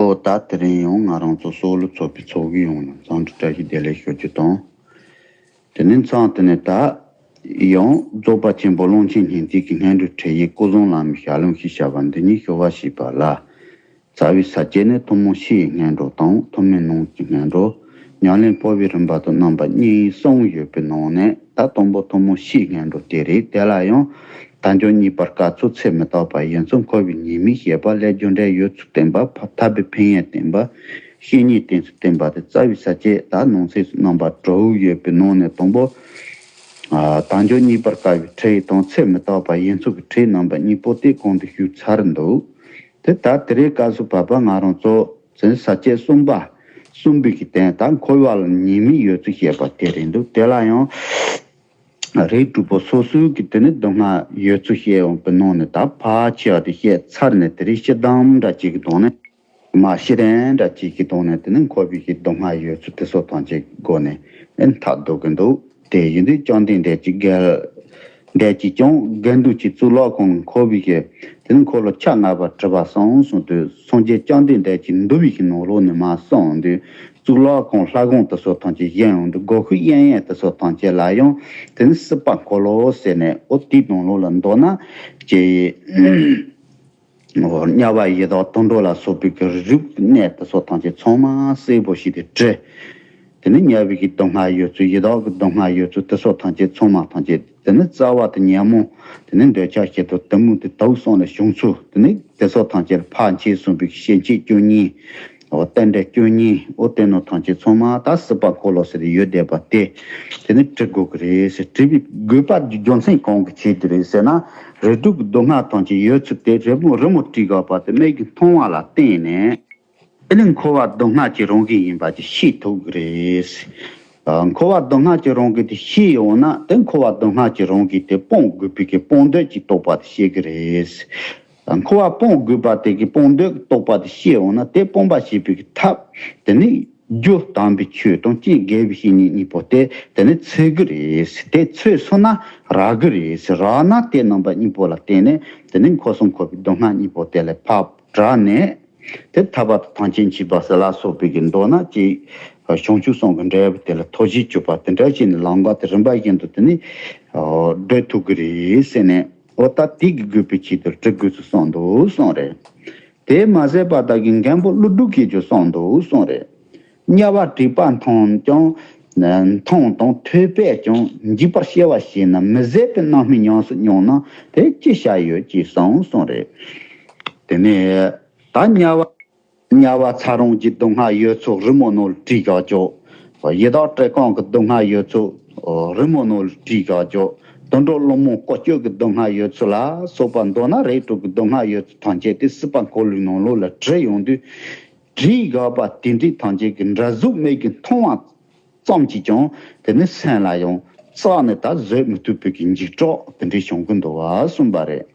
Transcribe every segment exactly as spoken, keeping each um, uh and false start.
ཨོ་ད་དེ་རིང་ཡང་ང་རང་ཚོ་སྲོག་ལུ་ཚོགས་པའི་ཚོགས་བཞུགས་ཡོངས་ལ་འཚམས་འདྲི་བཀྲ་ཤིས་བདེ་ལེགས་ཞུ་རྒྱུ་དང་། དེ་ནས་མཚམས་དེ་ནས་ད་ཡང་རྫོགས་པ་ཆེན་པོ་ཀློང་ཆེན་སྙིང་ཐིག་གི་སྔོན་འགྲོའི་ཁྲིད་ཡིག་སྐུ་གསུམ་བླ་མའི་ཞལ་ལུང་ཞེས་བྱ་བ་འདི་ཉིད་ཞུ་བ་ཞེས་པ་ལ། རྩ་བའི་ས་བཅད་ནི་ཐུན་མོང་ཕྱིའི་སྔོན་འགྲོ་དང་ཐུན་མིན་ནང་གི་སྔོན་འགྲོ། ཉམས་ལེན་སྤོབས་པའི་རིམ་པ་དང་རྣམ་པ་གཉིས་གསུམ་ཡོད་པའི་ནང་ནས་ད་དང་པོ་ཐུན་མོང་ཕྱིའི་སྔོན་འགྲོ་དེ་རེད། དེ་ལ་ཡང་དལ་འབྱོར་རྙེད་པར་དཀའ་ཚུལ་ཚད་མི་རྟག་པ་ཡིན་ཚུལ་འཁོར་བའི་ཉེས་དམིགས་བཤད་པ་ལས་རྒྱུ་འབྲས་ཡོད་ཚུལ་བསྟན་པ་ཐར་པའི་ཕན་ཡོན་བསྟན་པ། བཤེས་གཉེན་བསྟེན་ཚུལ་བསྟན་པ་དེ་རྩ་བའི་ས་བཅད་ད་ནང་གསེས་སུ་རྣམ་པ་དྲུག་ཡོད་པའི་ནང་ནས་དང་པོ། ཨ་དལ་འབྱོར་རྙེད་པར་དཀའ་བའི་ཁྲིད་ཡིག་དང་ཚད་མི་རྟག་པ་ཡིན་ཚུལ་གྱི་ཁྲིད་རྣམ་པ་གཉིས་པོ་དེ་གོང་དུ་ཞུས་ཚར་འདུག་དེ་ད་དེ་རིང་སྐབས་སུ་བབ་པ་ང་རང་ཚོ་ཚན་ས་བཅད་གསུམ་པ། གསུམ་པའི་གི་སྟེང་ད་འཁོར་བ་ལ་ཉེས་དམིགས་ཡོད་ཚུལ་བཤད་པ་དེ་རེད་འདུག་དེ་ལ་ཡང་རིགས་དྲུག་པོ་སོ་སོའི་གི་དེ་ནི་སྡུག་བསྔལ་ཡོད་ཚུལ་བཤད་ཡོང་པའི་ནང་ནས་ད་ཕལ་ཆེ་བ་དེ་བཤད་ཚར་ནས་དེ་རིང་སྤྱིར་བཏང་འདྲ་གཅིག་གི་ཐོག་ནས། མ་ཤེས་རན་འདྲ་གཅིག་གི་ཐོག་ནས་དེ་ནི་འཁོར་བའི་གི་སྡུག་བསྔལ་ཡོད་ཚུལ་དེ་ཚོ་ཐམས་ཅད་སྒོ་ནས་ཨེ་མཐར་གཏུགས་ཀྱི་འདུག་དེ་ཡིན་དུས་བཅོམ་ལྡན་འདས་ཀྱིས་དགེ་འདས་ཀྱིས་ཀྱང་དགེ་འདུན་གྱི་གཙུག་ལག་ཁང་འཁོར་བའི་གི་དེ་ནི་འཁོར་ལོ་ཆ་ལྔ་པ་གྲུབ་པ་གསུངས་གསུངས་དུས་སངས་རྒྱས་བཅོམ་ལྡན་འདས་ཀྱིས་འདུལ་བའི་གི་ནང་ལོགས་ནས་མར་གསུངས་དུས་གཙུག་ལག་ཁང་ལྷ་ཁང་དེ་ཚོ་ཐམས་ཅད་བཞེངས་ཡོང་དུས་སྒོ་ཁུག་གཡས་གཡོན་དེ་ཚོ་ཐམས་ཅད་ལ་ཡང་དེ་ནི་སྲིད་པ་འཁོར་ལོ་ཟེར་ནས་ཨོ་དེའི་ནང་ལོགས་ལ་མདོར་ན་ཅེས། དམྱལ་བ་ཡི་དྭགས་དུད་འགྲོ་ལ་སོགས་པའི་གི་རིགས་གནས་དེ་ཚོ་ཐམས་ཅད་ཚང་མ་གསལ་པོ་ཞིག་ཏུ་བྲི། དེ་ནི་དམྱལ་བའི་གི་སྡུག་བསྔལ་ཡོད་ཚུལ་ཡི་དྭགས་ཀྱི་སྡུག་བསྔལ་ཡོད་ཚུལ་དེ་ཚོ་ཐམས་ཅད་ཚང་མ་ཐམས་ཅད་དེ་ནི་རྩ་བ་དང་ཉོན་མོངས་དེ་ནི་འདོད་ཆགས་ཞེ་སྡང་གཏི་མུག་དེ་དག་སོང་ནས་བྱུང་ཚུལ་དེ་ནི་དེ་ཚོ་ཐམས་ཅད་ཕར་ཕྱིན་གསུངས་པའི་གི་སྐྱེ་མཆེད་བཅུ་གཉིས། འོ་རྟེན་འབྲེལ་བཅུ་གཉིས་འོ་དེ་ནོ་ཐམས་ཅད་ཚང་མ་ད་སྲིད་པ་འཁོར་ལོ་ཟེར་ཡོད་བསྡད་པ་དེ། དེ་ནི་བྲི་དགོས་ཀྱི་རེད་ཟེར། བྲི་བའི་དགོས་པ་རྒྱུ་མཚན་གང་གི་ཆེད་དུ་རེད་ཟེར་ན། རིགས་དྲུག་གི་སྡུག་བསྔལ་ཐམས་ཅད་ཡོད་ཚུལ་དེ་རི་མོ་རི་མོ་བྲིས་དགོས་པ་དེ་མིག་གིས་མཐོང་བ་ལ་བརྟེན་ནས། དེ་ནི་འཁོར་བ་སྡུག་བསྔལ་གྱི་རང་བཞིན་ཡིན་པ་དེ་ཤེས་ཐུབ་ཀྱི་རེད། ཨ་འཁོར་བ་སྡུག་བསྔལ་གྱི་རང་བཞིན་དེ་ཤེས་ཡོང་ན་དེ་འཁོར་བ་སྡུག་བསྔལ་གྱི་རང་བཞིན་དེ་སྤོང་དགོས་པའི་གི་སྤོང་འདོད་ཀྱི་རྟོགས་པ་དེ་སྐྱེ་གི་རེད། འཁོར་བ་སྤོང་དགོས་པ་དེ་གི་སྤོང་འདོད་རྟོགས་པ་དེ་སྐྱེ་འོང་ན་དེ་སྤོང་བ་བྱེད་པའི་གི་ཐབས་དེ་ནི་རྒྱུ་དམ་པའི་ཆོས་དང་རྐྱེན་དགེ་བའི་བཤེས་གཉེན་གཉིས་པོ་དེ་དེ་ནི་འཚོལ་གི་རེད། དེ་འཚོལ་སོང་ན་རག་གི་རེད། རག་ན་དེ་རྣམ་པ་གཉིས་པོ་ལ་བརྟེན་ནས་དེ་ནི་འཁོར་གསུམ་འཁོར་བའི་སྡུག་བསྔལ་གཉིས་པོ་དེ་ལས་ཕར་བྲལ་ནས་དེ་ཐར་པ་དང་ཐམས་ཅད་མཁྱེན་པ་ཟེར་ལ་སོགས་པའི་གི་མདོར་ན་ཅིག་བྱང་ཆུབ་སེམས་ཀྱི་འབྲས་བུ་དེ་ལ་ཐོགས་བཞེས་གྱུར་པ་དེ་འདྲ་བྱས་ནས་ལམ་ཁ་དེ་རིམ་པ་བཞིན་དུ་དེ་ནི་བགྲོད་ཐུབ་ཀྱི་རེད་ཟེར་ནས། འོ་ད་དེ་གི་དགོས་པའི་ཆེད་དུ་བྲི་དགོས་ཚུལ་གསུངས་འདུག་གསུངས་རེད། དེ་མ་ཟད་པ་དག་གི་མགོན་པོ་ཀླུ་སྒྲུབ་ཀྱིས་ཀྱང་གསུངས་འདུག་གསུངས་རེད། དམྱལ་བ་དྲེགས་པ་མཐོང་ཀྱང་མཐོང་དང་ཐོས་པས་ཀྱང་འཇིགས་པར་སྐྱེ་བ་ཞེ་ན། མི་བཟད་པའི་རྣམ་སྨིན་ཉམས་སུ་མྱོང་ན་དེ་ཅི་བྱ་ཡོད་ཅེས་གསུངས་གསུངས་རེད། དེ་ནས་ད་དམྱལ་བ། དམྱལ་བ་ཚ་གྲང་གི་སྡུག་བསྔལ་ཡོད་ཚུལ་རི་མོ་ནང་ལ་བྲིས་བཞག་ཆོག་ཡི་དྭགས་བཀྲེས་སྐོམ་གྱི་སྡུག་བསྔལ་ཡོད་ཚུལ་རི་མོ་ནང་ལ་བྲིས་བཞག་ཆོག་དུད་འགྲོ་ཀླུ་མོ་བཀོལ་སྤྱོད་ཀྱི་སྡུག་བསྔལ་ཡོད་ཚུལ་ལ་སོགས་པ་མདོར་ན་རིགས་དྲུག་གི་སྡུག་བསྔལ་ཡོད་ཚུལ་ཐམས་ཅད་དེ་སྲིད་པ་འཁོར་ལོའི་ནང་ལོགས་ལ་བྲིས་ཡོང་དུས། བྲིས་བཞག་པ་དེ་འདྲའི་ཐམས་ཅད་ཀྱི་འདྲ་གཟུགས་མིག་གིས་མཐོང་བ་ཙམ་གྱིས་ཀྱང་དེ་ནི་སེམས་ལ་ཡང་རྩ་ནས་ད་བཟོད་མི་ཐུབ་པའི་གི་འཇིགས་སྐྲག་དེ་འདྲའི་བྱུང་གི་འདུག་བ་གསུངས་པ་རེད།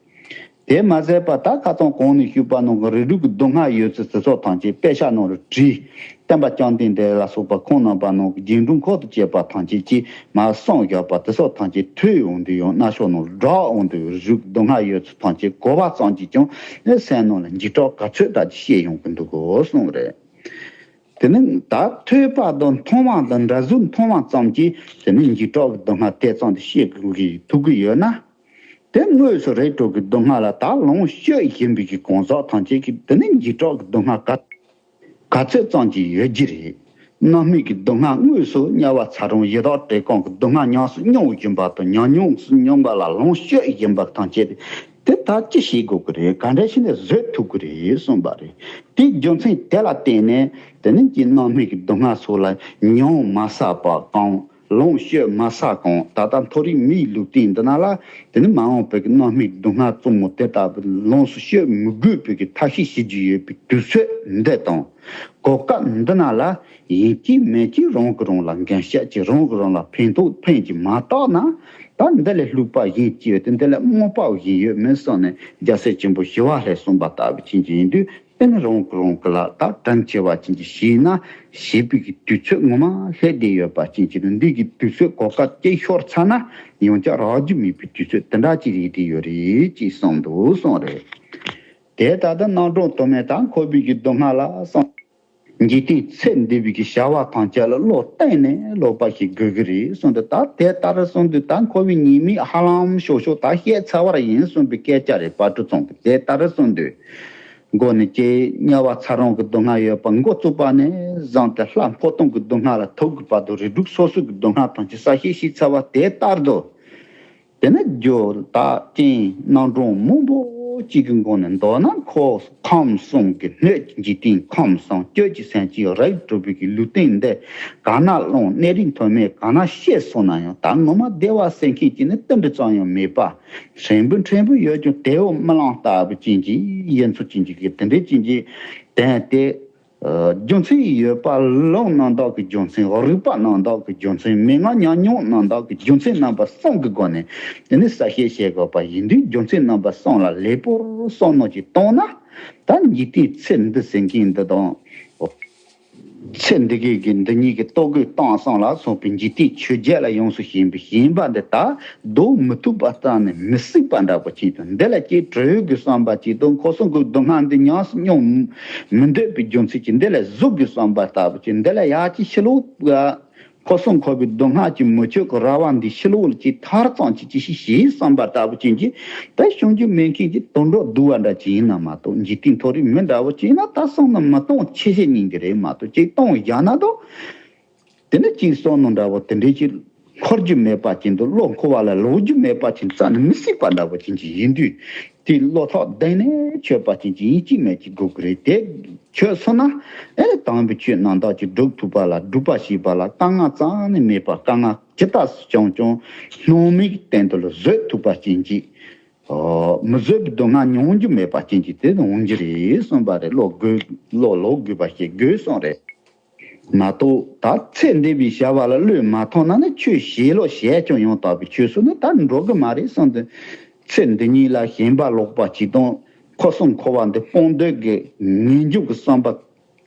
དེ་མ་ཟད་པ་ད་ཁ་སང་གོང་ནས་ཞུས་པ་ནང་གི་རིགས་དྲུག་གི་སྡུག་བསྔལ་ཡོད་ཚུལ་དེ་ཚོ་ཐམས་ཅད་དཔེ་ཆ་ནང་ལ་བྲིས། སྟོན་པ་བཅོམ་ལྡན་འདས་ལ་སོགས་པ་ཁོང་རྣམ་པ་ནང་གི་རྗེས་འབྲང་འཁོར་དང་བཅས་པ་ཐམས་ཅད་ཀྱིས་མར་གསུངས་བཞག་པ་དེ་ཚོ་ཐམས་ཅད་ཐོས་ཡོང་དུས་ཡང་རྣ་མཆོག་ནང་ལ་སྒྲོག་ཡོང་དུས་རིགས་དྲུག་སྡུག་བསྔལ་ཡོད་ཚུལ་ཐམས་ཅད་གོ་བ་ཙམ་གྱིས་ཀྱང་ནི་སེམས་ནང་ལ་འཇིགས་སྐྲག་ག་ཚོད་དྲག་ཅིག་སྐྱེ་ཡོང་གི་འདུག་གོ་གསུངས་རེད། དེ་ནི་ད་ཐོས་པ་དང་མཐོང་བ་དང་འདྲ་གཟུགས་མཐོང་བ་ཙམ་གྱིས་དེ་ནི་འཇིགས་སྐྲག་གི་སྡུག་བསྔལ་དེ་ཙམ་དུ་སྐྱེ་དགོས་ཀྱི་ཐུབ་ཀྱི་ཡོད་ན། དེ་དངོས་སུ་རིགས་དྲུག་གི་སྡུག་བསྔལ་ལ་ད་ལོངས་སྤྱོད་བཞིན་པའི་གི་གང་ཟག་ཐམས་ཅད་ཀྱིས་དེ་ནི་འཇིགས་སྐྲག་གི་སྡུག་བསྔལ་ག་ག་ཚོད་ཙམ་གྱིས་ཡོད་ཀྱི་རེད། རྣམ་སྨིན་གྱི་སྡུག་བསྔལ་དངོས་སུ་དམྱལ་བ་ཚ་གྲང་ཡི་དྭགས་བཀྲེས་སྐོམ་གྱི་སྡུག་བསྔལ་ཉམས་སུ་མྱོང་བཞིན་པ་དང་ཉམས་མྱོང་སུ་མྱོང་བ་ལ་ལོངས་སྤྱོད་བཞིན་པ་ཐམས་ཅད་དེ་ད་ཅི་བྱེད་དགོས་ཀྱི་རེད། ག་འདྲ་བྱས་ནས་བཟོད་ཐུབ་ཀྱི་རེད་གསུངས་པ་རེད། དེའི་རྒྱུ་མཚན་དེ་ལ་བརྟེན་ནས་དེ་ནི་ཀྱི་རྣམ་སྨིན་གྱི་སྡུག་བསྔལ་སོགས་ལ་མྱོང་མ་བསགས་པ་གང་། ལོངས་སྤྱོད་མ་བསགས་གོང་ད་ལྟ་མཐོ་རིས་མིའི་ལུས་རྟེན་འདི་ན་ལ་དེ་ནི་མ་འོངས་པའི་གི་རྣམ་སྨིན་སྡུག་བསྔལ་རྩུབ་མོ་དེ་ལྟ་བུ་ལོངས་སུ་སྤྱོད་མི་དགོས་པའི་གི་ཐབས་ཤེས་བྱེད་རྒྱུ་ཡོད་པའི་དུས་ཚོད་འདི་དང་གོ་སྐབས་འདི་ན་ལ་ཡིན་གཅིག་མིན་གཅིག་རང་གིས་རང་ལ་འགན་བཞག་ཅིག་རང་གིས་རང་ལ་ཕན་ཐོགས་ཕན་གྱི་མ་གཏོགས་ན་ད་འདི་ལས་ལྷུག་པ་གཞན་ཅི་ཡོད་དེ་འདི་ལས་རྨོངས་པ་གཞན་ཡོད་མིན་བསམ་ནས་རྒྱལ་སྲས་ཆེན་པོ་ཞི་བ་ལྷས་གསུངས་པ་ལྟ་བུ་ཅན་ཅིག་ཡིན་དུས། དེ་ནི་རང་གིས་རང་གི་ལ་ད་དྲིན་ཆེ་བ་ཅན་གྱི་ཞིག་ན་ཞེས་པའི་གི་དུས་ཚོད་ངོ་མ་སླེབས་བསྡད་ཡོད་པ་ཅན་གྱི་ནི་འདི་གི་དུས་ཚོད་གོ་སྐབས་སྐྱེས་ཤོར་ཚར་ན་ཡང་བསྐྱར་རག་རྒྱུ་མེད་པའི་དུས་ཚོད་དེ་འདྲ་ཅིག་རེད་བསྡད་ཡོད་རེད་ཅེས་གསུངས་འདུག་གསུངས་རེད། དེ་ལྟར་དུ་རྣམ་གྲངས་དུ་མས། ད་འཁོར་བའི་གི་སྡུག་བསྔལ་ལ་སོང་། འཇིག་རྟེན་ཚེ་འདི་བའི་གི་བྱ་བ་ཐམས་ཅད་ལ་བློ་གཏད་ནས་ལོག་པ་ཞིག་དགོས་ཀྱི་རེད་གསུངས་ཏེ། ད་དེ་ལྟར་གསུངས་དུས་ད་འཁོར་བའི་ཉེས་དམིགས་ཧ་ལམ་ཤོག་ཤོག་ད་བཤད་ཚར་བ་ཡིན་གསུངས་པའི་སྐད་ཆ་རེད། དཔལ་སྤྲུལ་ཚང་གིས་དེ་ལྟར་གསུངས་དུས། མགོ་ནས་སྐྱེས་དམྱལ་བ་ཚ་གྲང་གི་སྡུག་བསྔལ་ཡོད་པ་འགོ་བཙུགས་པ་ནས་བཟུང་སྟེ་ལྷ་འཕོ་ལྟུང་གི་སྡུག་བསྔལ་ལ་ཐུག་དགོས་པ་དང་རིགས་དྲུག་སོ་སོ་གི་སྡུག་བསྔལ་ཐམས་ཅད་གསལ་བཤད་ཞུས་ཚར་བ་དེ་ལྟར་དུ། དེ་ནས་རྒྱུ་དག་རྐྱེན་རྣམ་གྲངས་མང་པོ་གཅིག་གི་སྒོ་ནས་མདོར་ན་འཁོར་ཁམས་གསུམ་གྱི་སྣོད་ཀྱི་འཇིག་རྟེན་ཁམས་གསུམ་སྤྱོད་ཀྱི་སེམས་ཀྱི་རིགས་དྲུག་པའི་གི་ལུས་རྟེན་འདི་ག་ན་བླངས་གནས་རིས་མཐོ་དམན་ག་ན་བཤད་སོང་ན་ཡང་ད་ངོ་མ་བདེ་བར་གསལ་མཁན་གྱི་ནི་ཏིལ་འབྲུ་ཙམ་ཡང་མེད་པ། ཕྲན་བུ་ཕྲན་བུ་ཡོད་ཀྱང་དེའོ་རྨི་ལམ་ལྟ་བུ་ཅན་གྱི་ཡིན་ཚུལ་ཅན་གྱི་གི་དེ་འདྲའི་ཅན་གྱི་དོན་དེ། རྒྱུ་མཚན་ཡོད་པ་ལུང་རྣམ་དག་གི་རྒྱུ་མཚན། རིགས་པ་རྣམ་དག་གི་རྒྱུ་མཚན། མན་ངག་ཉམས་མྱོང་རྣམ་དག་གི་རྒྱུ་མཚན་རྣམ་པ་གསུམ་གྱི་སྒོ་ནས་དེ་ནི་གསལ་བཤད་བྱེད་དགོས་པ་ཡིན་དུས། རྒྱུ་མཚན་རྣམ་པ་གསུམ་ལ་ལེགས་པོར་བསམ་བློ་ཅིག་བཏང་ན། ད་འཇིག་རྟེན་ཚེ་འདི་ཟེར་མཁན་འདི་དང་། ཚེ་འདི་གའི་གི་འདི་གཉིས་ཀྱི་ལྟོ་གོས་གཏམ་གསུམ་ལ་སོགས་པའི་འཇིག་རྟེན་ཆོས་བརྒྱད་ལ་ཡོངས་སུ་ཞེན་པའི་ཞེན་པ་འདི་དག་བཟློག་མི་ཐུབ་པ་ཙམ་ནི་མི་སྲིད་པ་འདྲ་པོ་ཅིག་དང་། འདི་ལ་ཅིག་གྲོལ་དགོས་བསམ་པ་ཅིག་དང་། འཁོར་གསུམ་གྱི་སྡུག་བསྔལ་འདི་ཉམས་སུ་མྱོང་མི་འདོད་པའི་རྒྱུ་མཚན་གྱིས་འདི་ལས་གཟུགས་དགོས་བསམ་པ་ལྟ་བུ་ཅིག་འདི་ལ་ཡག་ཅིག་ཕྱི་ལོགས་འཁོར་གསུམ་འཁོར་བའི་སྡུག་བསྔལ་གྱི་མུ་ཁྱུད་ཀྱི་ར་བ་འདི་ཕྱི་ལོགས་ལ་ཅིག་ཐར་ཙམ་ཅིག་ཅིག་ཞིག་བྱེད་བསམ་པ་ལྟ་བུ་ཅན་གྱི་ད་བྱུང་རྒྱུ་མེད་མཁན་གྱི་དུད་འགྲོ་གདུལ་བ་འདྲ་ཅིག་ཡིན་ན་མ་གཏོགས། འཇིག་རྟེན་མཐོ་རིས་མི་འདྲ་བོ་ཅིག་ཡིན་ན་ད་བསམ་ན་མི་གཏོང་ཆེ་ཤེས་ཉན་གྱི་རེད་མ་གཏོགས། ཅིག་གཏོང་བཞག་ན་དང་། དེ་ནི་གཅིག་བསམ་ནོ་འདྲ་བོ་དེ་འདྲའི་ཅིག་འཁོར་རྒྱུ་མེད་པ་ཅན་དུ། བློ་འཁོར་བ་ལ་ལོག་རྒྱུ་མེད་པ་ཅན་རྩ་ནས་མི་སྲིད་པ་འདྲ་བོ་ཅན་ཅིག་ཡིན་དུས། དེ་བློ་ཐག་གདེང་ནས་ཆོད་པ་ཅན་ཅིག་ཡིན་གཅིག་མིན་གཅིག་དགོས་ཀྱི་རེད། དེ་ཆོད་སོང་ན་ཨེ་ནི་དམ་པའི་ཆོས་རྣམ་དག་ཅིག་སྒྲུབ་ཐུབ་པ་ལ། སྒྲུབ་པ་བྱེད་པ་ལ་དཀའ་ངལ་རྩ་ནས་མེད་པ། དཀའ་ངལ་ཇི་ལྟར་བྱུང་ཀྱང་སྣང་མེད་ཀྱི་སྟེང་དུ་ལ་བཟོད་ཐུབ་པ་ཅན་ཅིག་མི་བཟོད་པའི་སྡུག་བསྔལ་མྱོང་རྒྱུ་མེད་པ་ཅན་ཅིག་དེ་འོང་རྒྱུ་རེད་གསུངས་པ་རེད། བློ་དགོས། བློ་ལོག་དགོས་པ་ཞིག་དགོས་གསུངས་རེད། མ་གཏོགས་ད་ཚེ་འདི་བའི་བྱ་བ་ལ་བློས་མ་ཐོངས་ན་ནི་ཆོས་བྱས་ལོ་བྱས་ཀྱང་ཡང་དག་པའི་ཆོས་སུ་ནི་ད་འགྲོ་གི་མ་རེད་གསུངས་ཏེ། ཚེ་འདི་ཉིད་ལ་ཞེན་པ་ལོག་པ་ཅིག་དང་། འཁོར་གསུམ་འཁོར་བ་འདི་སྤོང་འདོད་ཀྱི་ངེས་འབྱུང་གི་བསམ་པ།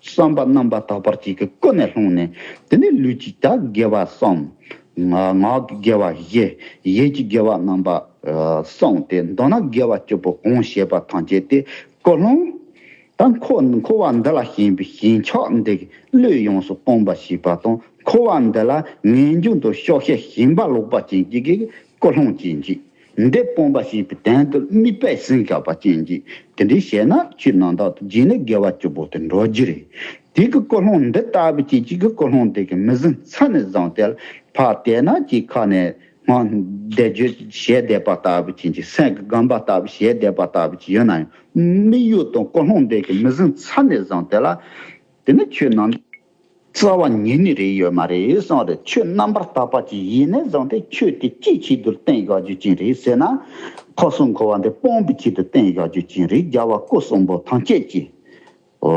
བསམ་པ་རྣམ་པར་དག་པ་ཅིག་གིས་ཀུན་ནས་བསླངས་ནས། དེ་ནས་ལུས་ཀྱི་ད་དགེ་བ་གསུམ། ངག་ངག་གི་དགེ་བ་བཞི། ཡིད་ཀྱི་དགེ་བ་རྣམ་པ་ཨ་གསུམ་སྟེ། མདོར་ན་དགེ་བ་བཅུ་པོ་གང་བྱས་པ་ཐམས་ཅད་དེ་ཀུན་སློང་། ད་འཁོར་འཁོར་བ་འདི་ལ་ཞེན་པའི་ཞེན་ཆགས་འདི་གིས་བློས་ཡོངས་སུ་སྤངས་པ་ཞེས་པ་དང་། འཁོར་བ་འདི་ལ་ངེས་འབྱུང་དང་ཤོག་ཤེས་ཞེན་པ་ལོག་པ་ཅན་གྱི་གིས་ཀུན་སློང་ཅན་གྱི་འདི་སྤངས་པ་ཞེས་པའི་དོན་དུ་དམིགས་པས་ཟིན་བཞག་པ་ཅན་གྱི་དེ་འདྲའི་བྱས་ན་ཆོས་རྣམ་དག་ཏུ་རྗེས་ནས་དགེ་བ་བཅུ་པོ་དེ་འགྲོ་རྒྱུ་རེད། དེ་གི་ཀུན་སློང་འདི་ལྟ་བུ་ཅན་གཅིག་གི་ཀུན་སློང་དེ་གི་མི་ཟིན་ཚད་ནས་བཟུང་སྟེ། ཕར་བལྟས་ན་གཅིག་ཁ་ནས་སྔོན་བཟླས་བརྗོད་བྱས་བསྡད་པ་ལྟ་བུ་ཅན་གྱི། སེམས་ཀྱི་སྒོམ་པ་ལྟ་བུ་བྱས་བསྡད་པ་ལྟ་བུ་ཅིག་ཡོད་ན་ཡང་། དམིགས་ཡུལ་དང་ཀུན་སློང་དེ་གི་མི་ཟིན་ཚད་ནས་བཟུང་སྟེ་ལ། དེ་ནི་ཆོས་རྣམས་རྩ་བ་ཉིད་ནས་རེད་ཡོད་མ་རེད་གསུངས་རེད། ཆོས་རྣམ་པར་དག་པ་ཅིག་ཡིན་ནས་བཟུང་སྟེ་ཆོས་དེ་ཅིའི་ཆེད་དུ་བསྟན་བཞག་རྒྱུ་ཅན་རེད་ཟེར་ན། འཁོར་གསུམ་འཁོར་བ་འདི་སྤོང་བའི་ཆེད་དུ་བསྟན་བཞག་རྒྱུ་ཅན་རེད། རྒྱལ་བ་སྐུ་གསུམ་པོ་ཐམས་ཅད་ཀྱིས། འོ།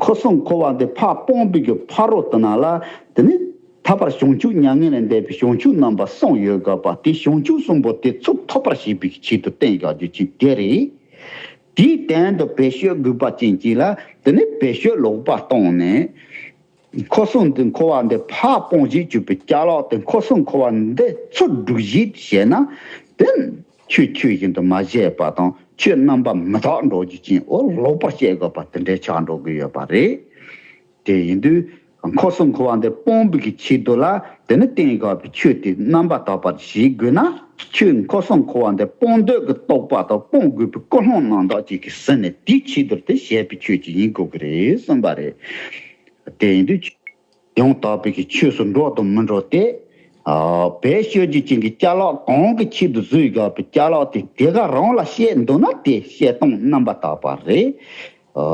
འཁོར་གསུམ་འཁོར་བ་འདི་ཕར་སྤོང་བའི་གི་ཕ་རོལ་ཏུ་ན་ལ། དེ་ནི་ཐར་པར་བྱང་ཆུབ་མྱ་ངན་ལས་འདས་པའི་བྱང་ཆུབ་རྣམ་པ་གསུམ་ཡོད་དགོས་པ་དེ། བྱང་ཆུབ་གསུམ་པོ་དེ་ཚུར་ཐོབ་པར་བྱེད་པའི་ཆེད་དུ་བསྟན་བཞག་རྒྱུ་ཅན་དེ་རེད། དེའི་དོན་དུ་བེད་སྤྱོད་དགོས་པ་ཅན་གཅིག་ལ་དེ་ནི་བེད་སྤྱོད་ལོག་པ་བཏང་ནས། འཁོར་གསུམ་འདི་འཁོར་བ་འདི་ཕར་སྤོང་བྱེད་བཅུག་པའི་ཅ་ལག་དེ། འཁོར་གསུམ་འཁོར་བ་འདི་ཚུར་སྒྲུབ་བྱེད་བྱས་ན། དེ་ཆོས་ཆོས་བཞིན་དུ་མ་བྱས་པ་དང་། ཆོས་རྣམ་པར་མི་དག་འགྲོ་རྒྱུ་ཅན། འོ་ལོག་པར་བཤད་དགོས་པ་དེ་འདྲའི་ཆགས་འགྲོ་གི་ཡོད་པ་རེད། དེ་ཡིན་དུས་འཁོར་གསུམ་འཁོར་བ་འདི་སྤོང་བའི་གི་ཆེད་དུ་ལ་དེ་ནི་བསྟན་དགོས་པའི་ཆོས་དེ་རྣམ་པར་དག་པར་བྱེད་དགོས་ན། ཆོས་འཁོར་གསུམ་འཁོར་བ་འདི་སྤོང་འདོད་ཀྱི་རྟོག་པ་དང་སྤོང་དགོས་པའི་ཀུན་སློང་རྣམ་དག་ཅིག་གིས་ཟིན་ནས་དེའི་ཆེད་དུ་དེ་བྱས་པའི་ཆོས་ཅིག་ཡིན་དགོས་ཀྱི་རེད་གསུངས་པ་རེད། དེ་ཡིན་དུས་ཡང་དག་པའི་གི་ཆོས་སུ་འགྲོ་དང་མི་འགྲོ་དེ། ཨ་བེད་སྤྱོད་རྒྱུ་ཅན་གྱི་ཅ་ལག་གང་གི་ཆེད་དུ་བཟོས་བཞག་པའི་ཅ་ལག་དེ་དེ་ག་རང་ལ་བཤད་འདུག་ན་དེ་བཤད་སྟངས་རྣམ་པར་དག་པ་རེད། ཨ་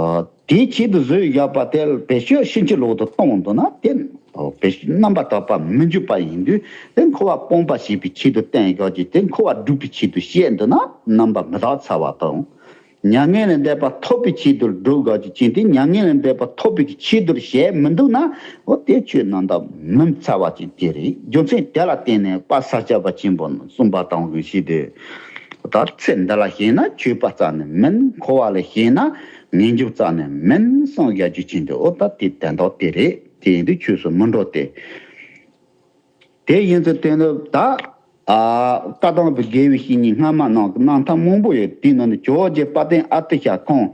དེའི་ཆེད་དུ་བཟོས་བཞག་པ་དེ་ལ་བེད་སྤྱོད་ཕྱིན་ཅི་ལོག་ཏུ་གཏོང་འདུག་ན་དེ་ཨ་བེད་སྤྱོད་རྣམ་པར་དག་པ་མི་འཇུག་པ་ཡིན་དུས། དེ་འཁོར་བ་སྤོང་བ་བྱེད་པའི་ཆེད་དུ་བསྟན་བཞག་རྒྱུ་དེ་འཁོར་བ་སྒྲུབ་པའི་ཆེད་དུ་བཤད་འདུག་ན་རྣམ་པར་མི་དག་ཚར་བ་དང་། མྱ་ངན་ལས་འདས་པ་ཐོབ་པའི་ཆེད་དུ་སྒྲུབ་དགོས་ཀྱི་ཅན་དེ། མྱ་ངན་ལས་འདས་པ་ཐོབ་པའི་ཆེད་དུ་བྱས་མི་འདུག་ན། འོ་དེ་ཆོས་རྣམ་དག་མིན་ཚར་བ་ཅན་དེ་རེད། རྒྱུ་མཚན་དེ་ལ་བརྟེན་ནས་དཔལ་ས་སྐྱ་པ་ཆེན་པོ་གསུངས་པ་དང་གི་ཞིག་དེ། ད་ཚེ་འདི་ལ་ཞེན་ན་ཆོས་པ་རྩ་ནས་མིན། འཁོར་བ་ལ་ཞེན་ན་ངེས་འབྱུང་རྩ་ནས་མིན་གསུངས་བཞག་རྒྱུ་ཅན་དེ། འོ་ད་དེ་དོན་དག་དེ་རེད། དེ་ཡིན་དུས་ཆོས་སུ་མི་འགྲོ་སྟེ། དེ་ཡིན་ཚུལ་དེ་ནི་ད་ ཨ། བཀའ་གདམས་པའི་དགེ་བའི་བཤེས་གཉེན་སྔ་མ་རྣམས་ཀྱི་རྣམ་ཐར་མང་པོ་ཡོད། དེའི་ནང་ནས་ཇོ་བོ་རྗེ་དཔལ་ལྡན་ཨ་ཏི་ཤ་ཁོང་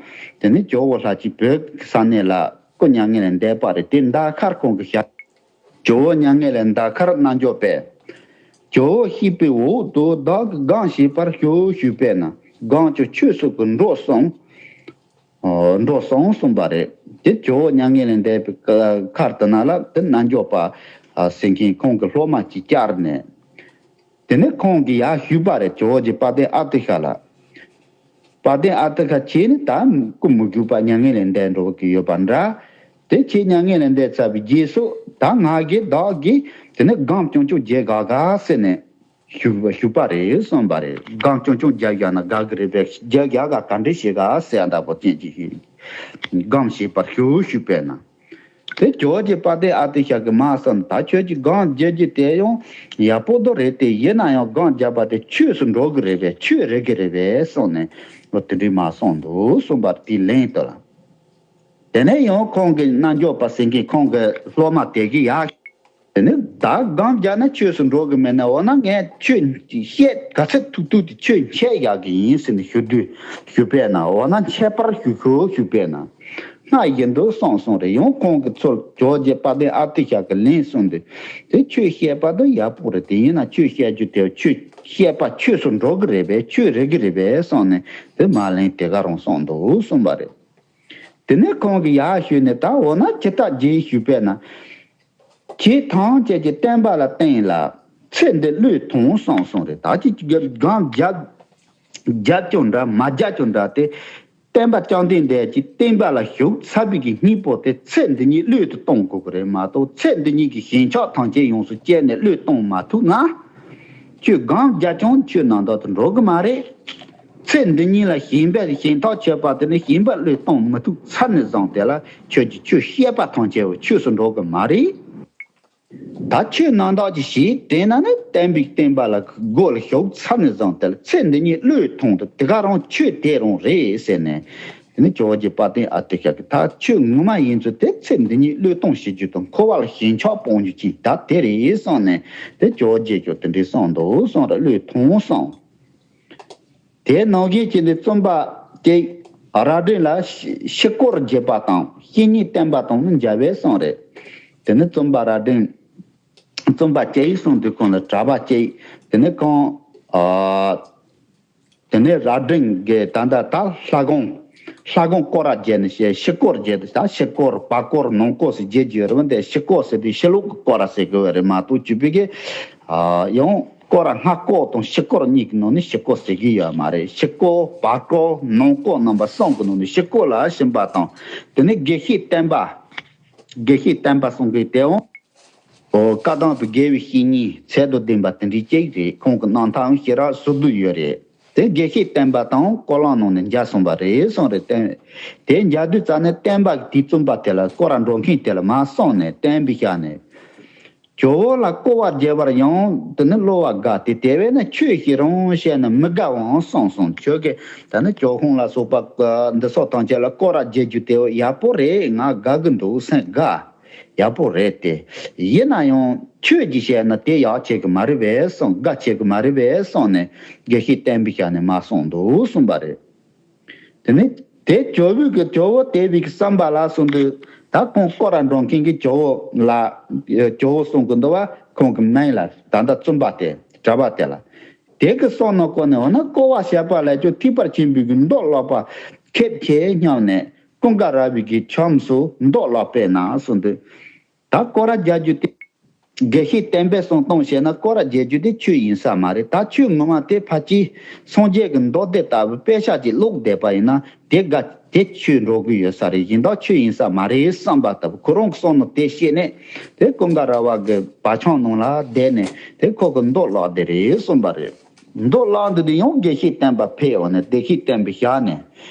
དེ་ནི་ཇོ་བོ་ལྷ་གཅིག་བོད་ཀྱི་ས་གནས་ལ་སྐུ་མྱ་ངན་ལས་འདས་པ་རེད། དེ་འདའ་ཁར་ཁོང་གི་ཞབས། ཇོ་བོ་མྱ་ངན་ལས་འདའ་ཁར་རྣལ་འབྱོར་པས། ཇོ་བོ་གཤེགས་པའི་འོག་ཏུ་བདག་གིས་སྒོམ་བྱས་པར་ཞུ་ཞུས་པས་ན། སྒོམ་ཅིང་ཆོས་སོགས་ཀྱི་འགྲོ་གསུམ། འགྲོ་གསུམ་གསུངས་པ་རེད། དེ་ཇོ་བོ་མྱ་ངན་ལས་འདས་པའི་ཁར་དེ་ན་ལ་དེ་རྣལ་འབྱོར་པ་ཟེར་མཁན་ཁོང་གི་སློབ་མ་གཅིག་བཅར་ནས། དེ་ནས་ཁོང་གིས་ཡར་ཞུས་པ་རེད། ཇོ་བོ་རྗེ་དཔལ་ལྡན་ཨ་ཏི་ཤ་ལ། དཔལ་ལྡན་ཨ་ཏི་ཤ་ཁྱེད་ནི་ད་སྐུ་མི་འགྱུར་བ་མྱ་ངན་ལས་འདས་འགྲོ་གི་ཡོད་པ་འདྲ། དེ་ཁྱེད་མྱ་ངན་ལས་འདས་ཚར་བའི་རྗེས་སུ་ད་ང་གིས་བདག་གིས་དེ་ནས་སྒོམ་རྐྱང་རྐྱང་རྒྱག་དགའ་དགའ་ཟེར་ནས་ཞུ་ཞུས་པ་རེད་གསུངས་པ་རེད། སྒོམ་རྐྱང་རྐྱང་རྒྱག་བཞག་ན་དགའ་གི་རེད་པས། རྒྱག་དགའ་དགའ་ག་འདྲ་བྱེད་དགའ་ཟེར་འདྲ་པོ་ཅན་གྱི་ཞུས། སྒོམ་བྱས་པར་ཞུ་ཞུས་པས་ན། དེ་ཇོ་བོ་རྗེ་དཔལ་ལྡན་ཨ་ཏི་ཤ་གིས་མ་བསམ། ད་ཁྱོད་ཀྱིས་སྒོམ་རྒྱག་རྒྱུ་དེ་ཡང་ཡག་པོ་དོ་རེད་དེ། ཡིན་ན་ཡང་སྒོམ་རྒྱག་པ་དེ་ཆོས་སུ་འགྲོ་གི་རེད་པས། ཆོས་རེད་གི་རེད་པས་གསུངས་ནས་ལོ་དེ་འདྲའི་མ་གསུངས་འདུག་གསུངས་པ་དེ་ལན་དུ་ལ། དེ་ནས་ཡང་ཁོང་གི་རྣལ་འབྱོར་པ་ཟེར་མཁན་ཁོང་གི་སློབ་མ་དེ་གིས་ཡ། དེ་ནས་ད་སྒོམ་རྒྱག་ན་ཆོས་སུ་འགྲོ་གི་མེད་ན། འོ་ན་ངས་ཆོས་བཤད་ག་ཚོད་ཐུབ་ཐུབ་དེ་ཆོས་འཆད་ཡག་གི་ཡིན་ཟེར་ནས་ཞུ་དུས་ཞུས་པས་ན། འོ་ན་འཆད་པར་ཞུ་ཤོག་ཞུས་པས་ན། སྔར་བཞིན་དུ་གསུངས་གསུངས་རེད། ཡང་ཁོང་གིས་ཚུར་ཇོ་བོ་རྗེ་དཔལ་ལྡན་ཨ་ཏི་ཤ་གི་ལན་གསུངས་དུས། དེ་ཆོས་བཤད་པ་དེ་ཡག་པོ་རེད། དེ་ཡིན་ན་ཆོས་བཤད་རྒྱུ་དེ་ཆོས་བཤད་པ་ཆོས་སུ་འགྲོ་གི་རེད་པས། ཆོས་རེད་གི་རེད་པས་གསུངས་ནས་དེ་མ་ལན་དེ་ག་རང་གསུངས་འདུག་གསུངས་པ་རེད། དེ་ནས་ཁོང་གིས་ཡར་ཞུས་ནས། ད་འོ་ན་ཇི་ལྟར་བགྱི་ཞུས་པས་ན། ཁྱེད་ཐམས་ཅད་ཀྱི་བསྟན་པ་ལ་བརྟེན་ལ་ཚེ་འདི་བློས་ཐོངས་གསུངས་གསུངས་རེད། ད་ཅི་སྒོམ་རྒྱག་རྒྱག་ཀྱང་འདྲ་མ་རྒྱག་ཀྱང་འདྲ་དེ། བསྟན་པ་བཅོམ་ལྡན་འདས་ཀྱི་བསྟན་པ་ལ་ཞུགས་ཚར་བའི་གི་སྙིང་པོ་དེ་ཚེ་འདི་ཉིད་བློས་དུ་གཏོང་དགོས་ཀྱི་རེད་མ་གཏོགས། ཚེ་འདི་ཉིད་ཀྱི་ཞེན་ཆགས་ཐམས་ཅད་ཡོངས་སུ་བཅད་ནས་བློས་གཏོང་མ་ཐུབ་ན། ཁྱོད་སྒོམ་རྒྱག་ཀྱང་ཆོས་རྣམ་དག་ཏུ་འགྲོ་གི་མ་རེད། ཚེ་འདི་ཉིད་ལ་ཞེན་པའི་ཞེན་ཐག་ཆོད་པ་དེ་ནི་ཞེན་པ་བློས་གཏོང་མི་ཐུབ་ཚར་ནས་བཟུང་དེ་ལ་ཁྱོད་ཀྱི་ཆོས་བཤད་པ་ཐམས་ཅད་ཆོས་སུ་འགྲོ་གི་མ་རེད། ད་ཆོས་རྣམ་དག་ཅིག་བྱས་དེ་ན་ནི་བསྟན་པའི་བསྟན་པ་ལ་སྒོ་ལ་ཞུགས་ཚར་ནས་བཟུང་དེ་ལ་ཚེ་འདི་ཉིད་བློས་ཐོངས་ཏེ་དེ་ག་རང་ཆོས་དེ་རང་རེད་ཟེར་ནས། དེ་ནི་ཇོ་བོ་རྗེ་དཔལ་ལྡན་ཨ་ཏི་ཤ་གིས་ད་ཆོས་ངོ་མ་ཡིན་ཚུལ་དེ་ཚེ་འདི་ཉིད་བློས་གཏོང་བྱེད་རྒྱུ་དང་འཁོར་བ་ལ་ཞེན་ཆགས་སྤོང་རྒྱུ་ཅིག་ད་དེ་རེད་གསུངས་ནས། དེ་ཇོ་བོ་རྗེ་ཁྱོད་དེ་འདྲའི་གསུངས་འདུག་གསུངས་ར་བློས་ཐོངས་གསུངས། དེ་ནང་བཞིན་གྱི་འདི་བཙུན་པ་ཅིག་རྭ་སྒྲེང་ལ་ཤི་ཤི་སྐོར་རྒྱས་པ་དང་བཤེས་གཉེན་བསྟེན་པ་དང་ནི་འཇལ་བས་གསུངས་རེད། དེ་ནི་བཙུན་པ་རྭ་སྒྲེང་བཙུན་པ་ཅིག་གསུངས་དུས་ཁོང་ལ་གྲྭ་པ་ཅིག་དེ་ནི་ཁོང་ཨ། དེ་ནས་རྭ་སྒྲེང་གི་ད་ལྟ་ད་ལྷ་སྒོང་། ལྷ་སྒོང་སྐོར་ར་བརྒྱབ་ནས་བཤད། ཤི་སྐོར་བརྒྱབ་ད་ཤི་སྐོར་བར་སྐོར་ནང་སྐོར་ཟེར་བརྒྱབ་རྒྱུ་རེད་པ། འདི་ཤི་སྐོར་ཟེར་དུས་ཤི་ལོག་གི་སྐོར་ར་ཟེར་གི་བ་རེད་མ་གཏོགས་བཅུ་པའི་གི་ཡང་སྐོར་ར་སྔ་སྐོར་དང་ཤི་སྐོར་གཉིས་ཀྱི་ནང་ནས་ཤི་སྐོར་ཟེར་གི་ཡོད་མ་རེད། ཤི་སྐོར་བར་སྐོར་ནང་སྐོར་རྣམ་པ་གསུམ་གྱི་ནང་ནས་ཤི་སྐོར་ལ་ཕྱིན་པ་དང་། དེ་ནས་དགེ་བཤེས་བསྟན་པ། དགེ་བཤེས་བསྟན་པ་གསུང་གི་དེའང་། ཨོ། བཀའ་གདམས་པའི་དགེ་བའི་བཤེས་གཉེན་ཚད་དང་ལྡན་པ་དེ་འདྲའི་གཅིག་རེད། ཁོང་གི་རྣམ་ཐར་ཡང་ཞེ་དྲག་ཟུར་བསྡུས་ཡོད་རེད། དེ་དགེ་བཤེས་བསྟན་པ་དང་སྐོར་ལམ་ནང་ནས་མཇལ་སོང་བ་རེད་གསུངས་རེད། བསྟན། དེ་མཇལ་དུས་ཙ་ནས་བསྟན་པ་གི་དེའི་བཙུན་པ་དེ་ལ་སྐོར་ར་འགྲོ་མཁན་དེ་ལ་མར་གསུངས་ནས་བསྟན་པའི་ཞལ་ནས། ཇོ་བོ་ལ་སྐོར་བ་རྒྱས་པར་ཡང་དེ་ནི་གློ་བ་དགའ་སྟེ། དེ་བས་ན་ཆོས་ཤིག་རང་བཤད་ན་མི་དགའ་བའང་གསུངས་སོང་། ཁྱོད་ཀྱིས་ད་ནི་ཇོ་ཧོང་ལ་སོགས་པ་འདི་སོགས་ཐམས་ཅད་ལ་སྐོར་ར་རྒྱས་རྒྱུ་དེ་ཡག་པོ་རེད། ང་དགའ་གི་འདུག་སེམས་དགའ། ཡག་པོ་རེད་དེ། ཡིན་ན་ཡང་ཁྱོད་ཀྱིས་བཤད་ན་དེ་ཡག་བྱེད་གི་མ་རེད་པས་གསུངས། དགའ་བྱེད་གི་མ་རེད་པས་གསུངས་ནས་དགེ་བཤེས་བསྟན་པའི་ཞལ་ནས་མར་གསུངས་འདུག་གསུངས་པ་རེད། དེ་ནས་དེ་ཇོ་བོས་གི་ཇོ་བོ་དེ་བས་གི་བསམ་པ་ལ་གསུངས་དུས། ད་ཁོང་སྐོར་ར་འགྲོ་མཁན་གི་ཇོ་བོ་ལ་ཇོ་བོ་གསུང་གི་འདུག་བ། ཁོང་གི་མིང་ལ་ད་ལྟ་བཙུན་པ་དེ་གྲྭ་པ་དེ་ལ། དེ་གི་གསུང་ནང་སྐོར་ནས་འོ་ན་སྐོར་བ་བྱས་པ་ལས་ཀྱང་ཐེག་པ་ཆེན་པོའི་གི་མདོ་ཀློག་པ་ཁེབས་ཆེ་སྙམ་ནས། ཀུན་དགའ་ར་བའི་གི་ཁྱམས་སུ་མདོ་ཀློག་པས་ན་གསུངས་དུས། ད་སྐོར་ར་རྒྱག་རྒྱུ་དེ། དགེ་བཤེས་བསྟན་པའི་གསུང་སྟངས་བཤད་ན་སྐོར་ར་རྒྱག་རྒྱུ་དེ་ཆོས་ཡིན་ས་མ་རེད། ད་ཆོས་ངོ་མ་དེ་ཕལ་ཆེར་སངས་རྒྱས་ཀྱི་མདོ་སྡེ་ལྟ་བུ་དཔེ་ཆ་ཅིག་ཀློག་བསྡད་པ་ཡིན་ན་དེ་དགའ་དེ་ཆོས་འགྲོ་གི་ཡོད་ས་རེད། གཞན་དག་ཆོས་ཡིན་ས་མ་རེད་བསམ་པ་ལྟ་བུ་ཁོ་རང་གི་བསམ་བློ་དེ་བཤད་ནས། དེ་ཀུན་དགའ་ར་བ་གི་བ་ཆང་ནང་ལ་བསྡད་ནས་དེ་ཁོ་གི་མདོ་ཀློག་བསྡད་རེད་གསུངས་པ་རེད། མདོ་ཀློག་འདི་དུས་ཡང་དགེ་བཤེས་བསྟན་པ་ཕེབས་འོང་ནས་དགེ་བཤེས་བསྟན་པའི་ཞལ་ནས།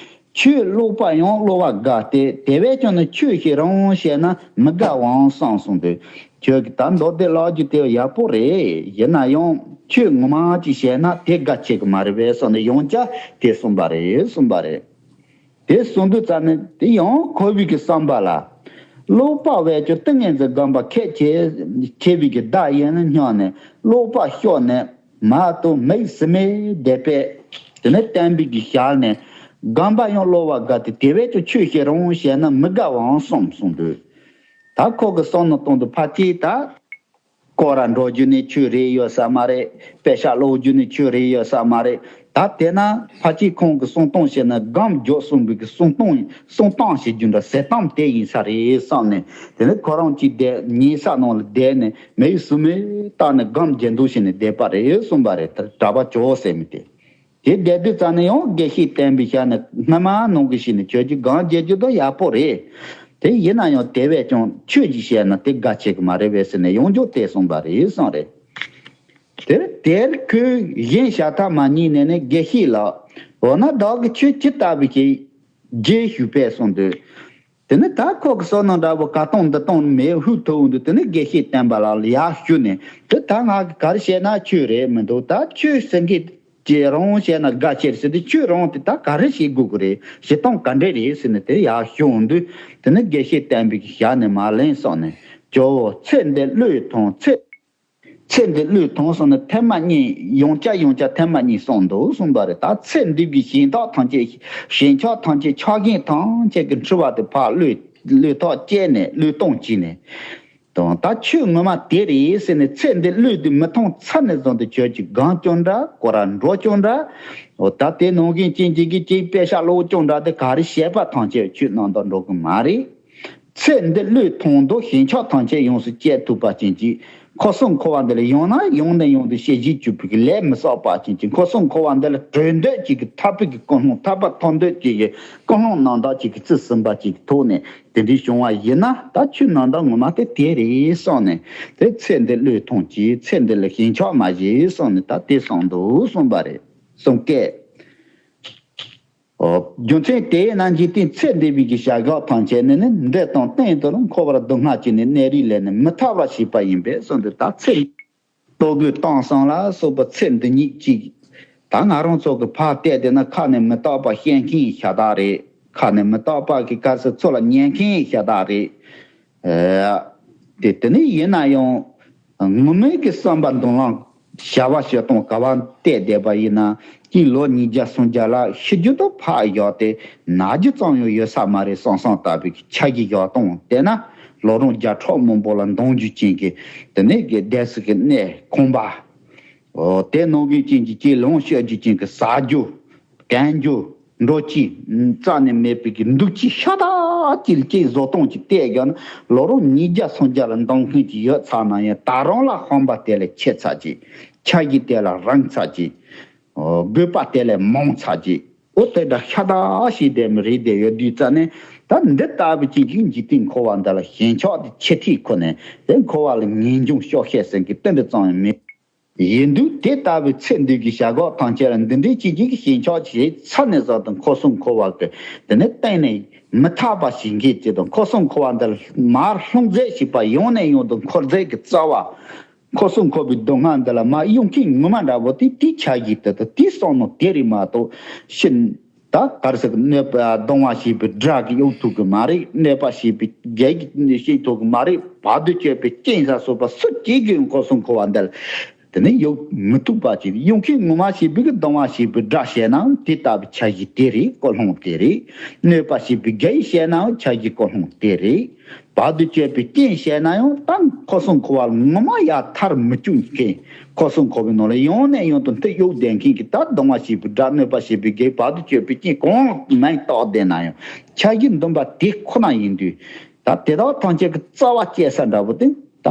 ཆོས་ཀློག་པ་ཡང་གློ་བ་དགའ་སྟེ། དེ་བས་ཀྱང་ནི་ཆོས་ཤིག་རང་བཤད་ན་མི་དགའ་བའང་གསུངས་སོང་དུས། ཁྱོད་ཀྱིས་ད་མདོ་སྡེ་ཀློག་རྒྱུ་དེ་ཡག་པོ་རེད། ཡིན་ན་ཡང་ཆོས་ངོ་མ་ཅིག་བཤད་ན་དེ་དགའ་བྱེད་ཀྱི་མ་རེད་པས་གསུངས་ནས་ཡང་བསྐྱར་དེ་གསུངས་པ་རེད་གསུངས་པ་རེད། དེ་གསུངས་དུས་ཙ་ནས་དེ་ཡང་ཁོ་བོའི་གི་བསམ་པ་ལ། ཀློག་པ་བས་ཀྱང་ཏིང་ངེ་འཛིན་སྒོམ་པ་ཁེགས་ཆེ་ཆེ་བའི་གི་བརྡ་ཡིན་སྙམ་ནས་ཀློག་པ་ཤོར་ནས། མ་གཏོགས་མི་ཡི་སི་མེ་བསྡད་པས། དེ་ནས་བསྟན་པའི་གི་ཞལ་ནས་སྒོམ་པ་ཡང་གློ་བ་དགའ་སྟེ། དེ་བས་ཀྱང་ཆོས་བཤད་རུང་བཤད་ན་མི་དགའ་བའང་གསུངས་གསུངས་འདུག་ད་ཁོ་གི་བསམ་ནང་དོན་དུ་ཕལ་ཆེར་ད་སྐོར་ར་འགྲོ་རྒྱུ་ནི་ཆོས་རེད་ཡོད་ས་མ་རེད། པེ་ཤག་སློག་རྒྱུ་ནི་ཆོས་རེད་ཡོད་ས་མ་རེད། ད་དེ་ན་ཕལ་ཆེར་ཁོང་གི་གསུང་སྟངས་བཤད་ན་སྒོམ་རྒྱག་གསུངས་པའི་གི་གསུང་སྟངས་གསུང་སྟངས་བྱེད་རྒྱུ་འདྲ་ཟེར་སྟངས་དེ་ཡིན་ས་རེད་བསམ་ནས། དེ་ནས་ཁོ་རང་གཅིག་བསྡད་ཉལ་ས་ནང་ལ་བསྡད་ནས་མི་ཡི་སི་མེ་བཏགས་ནས་སྒོམ་རྒྱག་འདུག་བྱས་ནས་བསྡད་པ་རེད་གསུངས་པ་རེད། ད་གྲྭ་པ་ཇོ་བོ་ཟེར་མི་དེ། དེ་བསྡད་དུས་ཙམ་ནས་ཡང་དགེ་བཤེས་བསྟན་པའི་ཞལ་ནས་སྔ་མ་ནང་གི་ཞིག་ནས་ཁྱོད་ཀྱིས་སྒོམ་རྒྱག་རྒྱུ་དང་ཡག་པོ་རེད། དེ་ཡིན་ན་ཡང་དེ་བས་ཀྱང་ཆོས་ཀྱི་བཤད་ན་དེ་དགའ་ཆེ་གི་མ་རེད་པས་ཟེར་ནས་ཡང་བསྐྱར་དེ་གསུངས་པ་རེད་གསུངས་རེད། དེར་དེར་ཁོས་གཞན་ཞལ་ཐག་མ་ཉེས་ནས་ནི་དགེ་བཤེས་ལགས། འོ་ན་བདག་གིས་ཁྱོད་ཇི་ལྟ་བུ་ཞིག་རྗེས་ཞུས་པས་གསུངས་དུས། དེ་ནི་ད་ཁོ་གི་བསམ་ནང་འདྲ་པོ་ག་སྟོང་འདི་སྟོང་མེད་ཧུད་ཐུབ་འདུག་དེ་ནི་དགེ་བཤེས་བསྟན་པ་ལགས་ལ་ཡར་ཞུས་ནས། དེ་ད་ང་གིས་ག་རེ་བཤད་ན་ཆོས་རེད་མི་འདུག་ད་ཆོས་ཟེར་མཁན་ཅེས་རང་བཤད་ན་དགའ་ཆེར་ཟེར་ཏེ། ཁྱོད་རང་དེ་ད་ག་རེ་བྱེད་དགོས་ཀྱི་རེད། བྱེད་སྟངས་ག་འདྲས་རེད་ཟེར་ནས་དེ་ཡར་ཞུ་འོང་དུས། དེ་ནི་དགེ་བཤེས་བསྟན་པའི་གི་ཞལ་ནས་མར་ལན་གསུངས་ནས། ཇོ་བོ་ཚེ་འདི་བློས་ཐོངས། ཚེ་ཚེ་འདི་བློས་ཐོངས་གསུངས་ནས་ཐེངས་མ་གཉིས་ཡང་བསྐྱར་ཡང་བསྐྱར་ཐེངས་མ་གཉིས་གསུངས་འདུག་གསུངས་པ་རེད། ད་ཚེ་འདི་གི་ཞེན་ཐག་ཐམས་ཅད་ཞེན་ཆགས་ཐམས་ཅད་ཆགས་ཞེན་ཐམས་ཅད་ཀྱི་འཁྲི་བ་དེ་ཕར་བློས་བློས་ཐག་བཅད་ནས་བློས་གཏོང་བྱས་ནས། དང་། ད་ཆོས་ངོ་མ་དེ་རེད་ཟེར་ནས་ཚེ་འདི་བློས་དེ་མི་ཐོངས་ཚར་ནས་བཟུང་སྟེ་ཁྱོད་ཀྱིས་སྒོམ་རྒྱུ་འདྲ། སྐོར་ར་འགྲོ་རྒྱུ་འདྲ། འོ་ད་དེ་ནང་བཞིན་ཅན་གཅིག་གིས་གཅིག་པེ་ཤག་སློག་རྒྱུ་འདྲ་དེ་ག་རེ་བྱས་པ་ཐམས་ཅད་ཆོས་རྣམ་དག་འགྲོ་གི་མ་རེད། ཚེ་འདི་བློས་ཐོངས་དང་ཞེན་ཆགས་ཐམས་ཅད་ཡོངས་སུ་བཅད་ཐུབ་པ་ཅན་གྱི་འཁོར་གསུམ་འཁོར་བ་འདི་ལ་ཡང་ནས་ཡང་དུ་ཞེན་ཞེན་བཅུག་པའི་ལས་མི་བསགས་པ་ཅན་གྱི་འཁོར་གསུམ་འཁོར་བ་འདི་ལ་གྲོལ་འདོད་ཅིག་གི་ཐར་པའི་གི་ཀུན་སློང་། ཐར་པ་ཐོབ་འདོད་ཅིག་གི་ཀུན་སློང་རྣམ་དག་ཅིག་གི་རྩིས་ཟིན་པ་ཅིག་གི་ཐོག་ནས། དེ་འདྲའི་བྱུང་བ་ཡིན་ན་ད་ཆོས་རྣམ་དག་ངོ་མ་དེ་དེ་རེད་གསུངས་ནས། དེ་ཚེ་འདི་བློས་ཐོངས་ཀྱིས། ཚེ་འདི་ལ་ཞེན་ཆགས་མ་བྱེད་གསུངས་ནས་ད་དེ་གསུངས་འདུག་གསུངས་པ་རེད། གསུངས་སྐད། ཨོ། རྒྱུ་མཚན་དེས་ན་འཇིག་རྟེན་ཚེ་འདི་བའི་གི་བྱ་གག་ཐམས་ཅད་ནི་ནི་འདི་དང་སྟེང་དུ་ནི་འཁོར་བར་སྡུག་བསྔལ་གྱིས་ནི་གནས་རིས་ལས་ནི་མི་ཐར་བར་བྱེད་པ་ཡིན་པས་གསུངས་ཏེ། ད་ཚེ་ལྟོ་གོས་གཏམ་གསུམ་ལ་སོགས་པ་ཚེ་འདི་ཉིད་ཅིག་ད་ང་རང་ཚོ་གི་ཕར་བལྟས་བསྡད་ན་ཁ་ནས་མི་རྟག་པ་བཤད་མཁན་ཤ་སྟག་རེད། ཁ་ནས་མི་རྟག་པ་གི་ག་ཚོད་ཚོད་ལ་ཉན་མཁན་ཤ་སྟག་རེད། ཨ། དེ་དེ་ནི་ཡིན་ན་ཡང་ངོ་མའི་གི་བསམ་པ་མདུན་ལམ་བྱ་བ་བྱེད་སྟངས་ག་བ་བལྟས་བསྡད་པ་ཡིན་ན། གཅིག་ལོ་ཉིས་བརྒྱ་སུམ་བརྒྱ་ལ་ཤི་རྒྱུ་དང་ཕར་བཞག་སྟེ་ན་རྒྱུ་ཙམ་ཡང་ཡོད་ས་མ་རེད་བསམ་བསམ་ལྟ་བུའི་གི་འཆར་གཞི་བཞག་སྟངས་བལྟས་ན། ལོ་རིམ་བརྒྱ་ཕྲག་མང་པོ་ལ་འདང་རྒྱུ་ཅན་གྱི་དེ་ནས་གི་བསྡད་ས་གི་གནས་ཁང་པ། ཨོ། དེ་ནང་བཞིན་ཅན་གྱི་ཅིག་ལོངས་སྤྱོད་རྒྱུ་ཅན་གྱི་ཟ་རྒྱུ། གན་རྒྱུ། འགྲོ་ཅི་རྩ་ནས་མེད་པའི་གི་འདུག་ཅི་ཤ་སྟག་ཅིག་ལ་ཅིག་བཟོ་སྟངས་ཅིག་བལྟས་བཞག་ན། ལོ་རིམ་ཉིས་བརྒྱ་སུམ་བརྒྱ་ལ་འདང་མཁན་ཅིག་ཡོད་ཚར་ན་ཡང་། ད་རུང་ལ་ཧམ་པ་དེ་ལས་ཆེ་ཚར་ཅིག་འཆར་གཞི་དེ་ལས་རིང་ཚར་ཅིག་ཨོ། དགོས་པ་དེ་ལས་མང་ཚར་ཅིག་འོ་དེ་འདྲ་ཤ་སྟག་ཞིག་བསྡད་མི་རེད། དེ་ཡོད་དུས་ཙ་ནས་ད་འདི་ལྟ་བུ་ཅིག་གིས་འཇིག་རྟེན་འཁོར་བ་འདི་ལ་ཞེན་ཆགས་དེ་ཆེ་ཐིག་ཁོ་ནས། དེ་འཁོར་བ་ལ་ངེས་འབྱུང་སྐྱོ་ཤས་ཟེར་མཁན་དེ་འདྲ་ཙམ་ཡང་མེད། ཡིན་དུས་དེ་ལྟ་བུའི་ཚེ་འདི་གི་བྱ་གག་ཐམས་ཅད་ལ་འདི་འདྲའི་ཅིག་ཅིག་གི་ཞེན་ཆགས་བྱས་ཚར་ནས་བཟུང་སྟེ་འཁོར་གསུམ་འཁོར་བ་གི་དེ་ནས་གཏན་ནས་མི་ཐར་བ་ཞིག་འགྱེད་ཅེས་དང་། འཁོར་གསུམ་འཁོར་བ་འདི་ལ་མར་ལྷུང་བཟེད་བྱེད་པ། ཡང་ནས་ཡང་དུ་འཁོར་བཟེད་ཀྱི་རྩ་བ། འཁོར་གསུམ་འཁོར་བའི་སྡུག་བསྔལ་འདི་ལ་མར་གཡུག་མཁན་ངོ་མ་འདྲ་པོ་དེ། དེའི་འཆར་གཞི་དེ་དང་དེའི་བསམ་མནོ་དེ་རེད་མ་གཏོགས། ཕྱི་ད་ག་རེ་ཟེར་གི། གནོད་པ་གདུང་བ་བྱེད་པའི་དགྲ་གིས་གཡུག་ཐུབ་གི་མ་རེད། གནོད་པ་བྱེད་པའི་བགེགས་ཀྱིས་བྱེད་ཐུབ་གི་མ་རེད། བར་དུ་གཅོད་པའི་རྐྱེན་ཟ་སོགས་པ་སུ་གཅིག་གིས་འཁོར་གསུམ་འཁོར་བ་འདི་ལ་དེ་ནས་གཡུག་མི་ཐུབ་པ་ཅིག་གཡུག་མཁན་ངོ་མ་བྱེད་པའི་གི་གདུང་བ་བྱེད་པའི་དགྲ་བྱས་ནའང་དེ་ལྟ་བུའི་འཆར་གཞི་དེ་རེད། ཀུན་སློང་དེ་རེད། གནོད་པ་བྱེད་པའི་བགེགས་བྱས་ནའང་འཆར་གཞི་ཀུན་སློང་དེ་རེད། བར་དུ་གཅོད་པའི་རྐྱེན་བྱས་ན་ཡང་ད་འཁོར་གསུམ་འཁོར་བ་ལ་ངོ་མ་ཡར་ཐར་མི་བཅུག་མཁན། འཁོར་གསུམ་འཁོར་བའི་ནང་ལ་ཡང་ནས་ཡང་དུ་མཐུ་གཡུག་བསྡད་མཁན་གྱི་ད་གདུང་བ་བྱེད་པའི་དགྲ། གནོད་པ་བྱེད་པའི་བགེགས། བར་དུ་གཅོད་པའི་རྐྱེན་གང་མིང་བཏགས་བསྡད་ན་ཡང་འཆར་གཞི་འདུན་པ་དེ་ཁོ་ན་ཡིན་དུས། ད་དེ་དག་ཐམས་ཅད་ཀྱི་རྩ་བ་བཅད་ས་འདྲ་པོ་དེ། ད་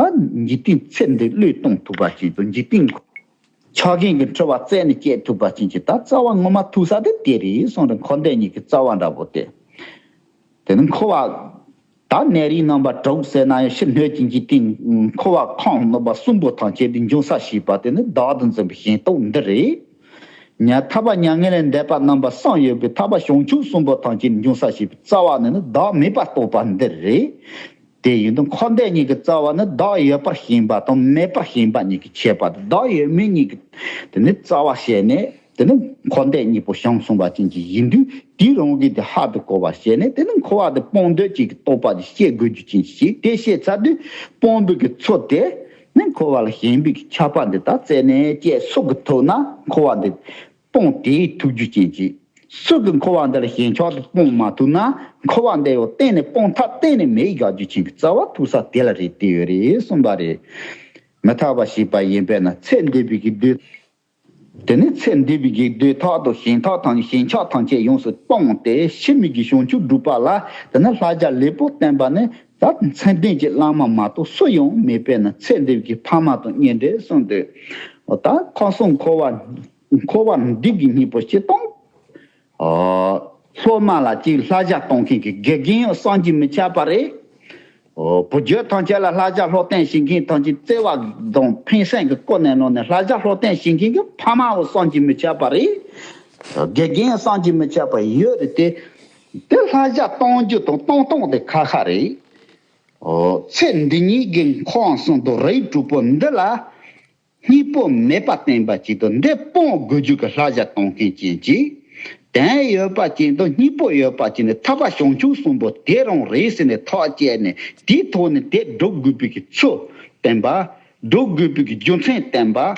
འཇིག་རྟེན་ཚེ་འདི་བློས་གཏོང་ཐུབ་པ་ཅིག་དང་། འཇིག་རྟེན་ཆགས་ཞེན་གྱི་འཁྲི་བ་བཅད་ནས་བཅད་ཐུབ་པ་ཅན་གྱི་ད་རྩ་བ་ངོ་མ་ཐུག་ས་དེ་དེ་རེད་གསུངས་རེད། འཁོར་འདས་གཉིས་ཀྱི་རྩ་བ་འདྲ་པོ་དེ། དེ་ནི་འཁོར་བ། ད་ནད་རིགས་རྣམ་པ་དྲུག་ཟེར་ན་ཡང་། ཕྱི་སྣོད་ཀྱི་འཇིག་རྟེན་འཁོར་བ་ཁམས་སྣོད་པ་གསུམ་པོ་ཐམས་ཅད་དེ་འབྱུང་ས་བྱེད་པ་དེ་ནི་བདག་ཏུ་འཛིན་པའི་ཞེན་སྟོབས་འདི་རེད། མྱ་ཐར་པ་མྱ་ངན་ལས་འདས་པ་རྣམ་པ་གསུམ་ཡོད་པའི་ཐར་པ་བྱང་ཆུབ་གསུམ་པོ་ཐམས་ཅད་འབྱུང་ས་བྱེད་པའི་རྩ་བ་ནི་ནི་བདག་མེད་པར་རྟོགས་པ་འདི་རེད། དེ་ཡིན་དུས་འཁོར་འདས་གཉིས་ཀྱི་རྩ་བ་ནི་བདག་ཡོད་པར་ཞེན་པ་དང་མེད་པར་ཞེན་པ་གཉིས་ཀྱིས་ཕྱེ་བ་དང་། བདག་ཡོད་མེད་གཉིས་ཀྱི་དེ་ནི་རྩ་བ་བྱས་ནས། དེ་ནི་འཁོར་འདས་གཉིས་པོ་བྱང་སོང་བ་ཅན་གྱི་ཡིན་དུས། དེའི་རང་གི་དེ་ཧ་དུ་གོ་བ་བྱས་ནས། དེ་ནི་འཁོར་བ་དེ་སྤང་འདོད་ཅིག་གི་རྟོག་པ་དེ་སྐྱེ་དགོས་རྒྱུ་ཅན་ཞིག་དེ་སྐྱེ་ཚར་དུས་སྤོང་བའི་གི་ཚུལ་དེ། ནི་འཁོར་བ་ལ་ཞེན་པའི་ཆགས་པ་འདི་དག་རྩད་ནས་བཅད། སུ་གིས་ཐུབ་ན་འཁོར་བ་འདི་སྤོང་དེས་ཐུབ་རྒྱུ་ཅན་གྱི། སུ་གིས་འཁོར་བ་འདི་ལ་ཞེན་ཆགས་དེ་སྤོང་མ་ཐུབ་ན་འཁོར་བ་འདི་ཡང་གཏན་ནས་སྤོང་ཐབས་གཏན་ནས་མེད་དགག་རྒྱུ་ཅན་གྱི་རྩ་བ་ཐུག་ས་དེ་ལ་རེད་བསྡད་ཡོད་རེད་གསུངས་པ་རེད། མི་ཐར་པ་ཞེས་པ་ཡིན་པས་ན་ཚེ་འདས་པའི་གི་དུས། དེ་ནས་ཚེ་འདས་པའི་གི་དུས་ཐོག་ཏུ་ཞེན་ཐག་དང་ཞེན་ཆགས་ཐམས་ཅད་ཡོངས་སུ་སྤངས་ཏེ་ཕྱི་མའི་གི་བྱང་ཆུབ་སྒྲུབ་པ་ལ་དེ་ནས་བསླབ་བྱ་ལེགས་པོ་བསྟན་པ་ནི་ད་མཚན་ལྡན་གྱི་བླ་མ་མ་གཏོགས་སུ་ཡང་མེད་པས་ན། ཚེ་འདས་པའི་གི་ཕ་མ་དང་གཉེན་འབྲེལ་གསུངས་ཏེ། འོ་ད་ཁམས་གསུམ་འཁོར་བ་འཁོར་བ་འདི་གི་སྙིང་པོ་སྤྱིར་བཏང་། ཨ། སློབ་མ་ལ་ཅིག་བསླབ་བྱ་གཏོང་མཁན་གྱི་དགེ་རྒན་བསམ་གྱིས་མི་ཁྱབ་པ་རེད། ཨོ། བུ་རྒྱུད་ཐམས་ཅད་ལ་བསླབ་བྱ་སློབ་སྟོན་བྱེད་མཁན་ཐམས་ཅད་བརྩེ་བ་དང་ཕན་སེམས་ཀྱི་སྒོ་ནས་ལོག་ནས་བསླབ་བྱ་སློབ་སྟོན་བྱེད་མཁན་གྱི་ཕ་མ་བོ་བསམ་གྱིས་མི་ཁྱབ་པ་རེད། དགེ་རྒན་བསམ་གྱིས་མི་ཁྱབ་པ་ཡོད་རེད་དེ། དེ་བསླབ་བྱ་གཏོང་རྒྱུ་དང་གཏོང་སྟངས་དེ་ཁ་ཁ་རེད། ཨོ། ཚེ་འདི་ཉིད་ཀྱི་འཁོར་བ་གསུམ་དང་རིགས་དྲུག་པོ་འདི་ལ་སྙིང་པོ་མེད་པ་བསྟན་པ་ཅིག་དང་འདི་སྤོང་དགོས་རྒྱུ་གི་བསླབ་བྱ་གཏོང་མཁན་ཅན་གྱི། དོན་ཡོད་པ་ཅན་དང་སྙིང་པོ་ཡོད་པ་ཅན་ནི་ཐར་པ་བྱང་ཆུབ་གསུམ་པོ་དེ་རང་རེད་ཟེར་ནས་ཐག་བཅད་ནས་དེའི་ཐོག་ནས་དེ་སྒྲུབ་དགོས་པའི་གི་ཚུལ་བསྟན་པ། སྒྲུབ་དགོས་པའི་གི་རྒྱུ་མཚན་བསྟན་པ།